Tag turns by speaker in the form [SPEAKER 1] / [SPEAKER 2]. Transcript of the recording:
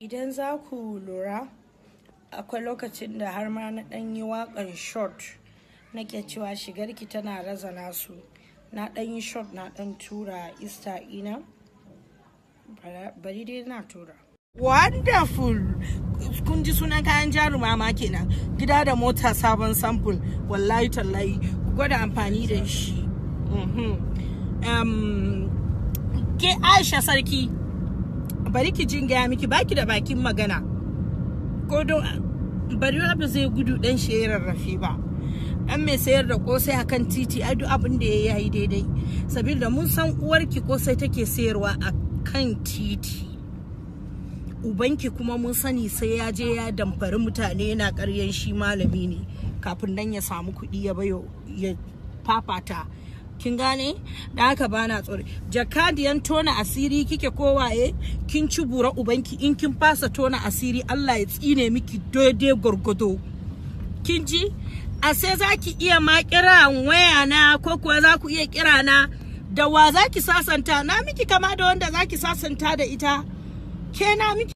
[SPEAKER 1] Idan za ku lura, akwai lokacin da har ma na ɗan yi waƙan short, nake cewa shigarki tana razana su. Na ɗan yi short, na ɗan tura Insta ina. Bari dai na tura. Wonderful! Kun ji sunan kayan jaruma ma kenan. Gida da mota sabon sample. Wallahi tallahi ku gwada amfani da shi. Ke Aisha Sarki, bari ki jin gaya miki, baki da bakin magana. Ko don bari ba zai gudu dan shi ya rarrafe ba. Dan mai sayar da kosai akan titi, ai duk abin da ya yi daidai. Saboda mun san uwarki kosai take sayarwa a kan titi. Ubanki kuma mun sani sai ya je ya damfari mutane yana karyan shi malami ne kafin nan ya samu kuɗi ya bayo ya fafata. Kin gane? Da haka bana tsoro. Jakadiyan tona asiri kike kowaye, kin ci bura ubanki. In kin fasa tona asiri, Allah ya tsine miki daidai gwargwado. Kin ji? A sai za ki iya ma kira waya na, ko kuwa za ku iya kira na? Da wa za ki sasanta? Na miki kama da wanda za ki sasanta da ita? Ke na miki